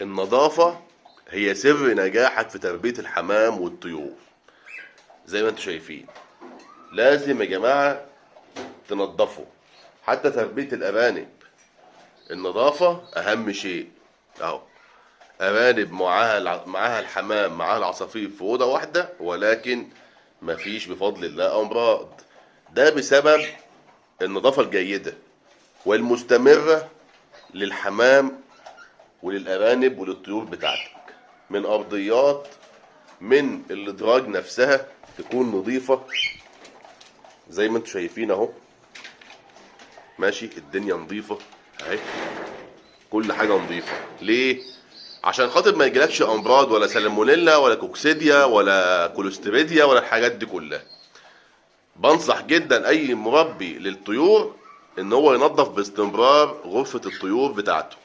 النظافة هي سر نجاحك في تربية الحمام والطيور. زي ما انتم شايفين لازم يا جماعة تنظفوا، حتى تربية الأرانب النظافة أهم شيء. أهو أرانب معاها الحمام معاها العصافير في أوضة واحدة، ولكن مفيش بفضل الله أمراض. ده بسبب النظافة الجيدة والمستمرة للحمام وللأرانب وللطيور بتاعتك، من أرضيات، من الإدراج نفسها تكون نظيفة زي ما انتم شايفين اهو. ماشي، الدنيا نظيفة اهي، كل حاجة نظيفة. ليه؟ عشان خاطر ما يجيلكش امراض ولا سالمونيلا ولا كوكسيديا ولا كولوستريديا ولا الحاجات دي كلها. بنصح جدا اي مربي للطيور ان هو ينظف باستمرار غرفة الطيور بتاعته.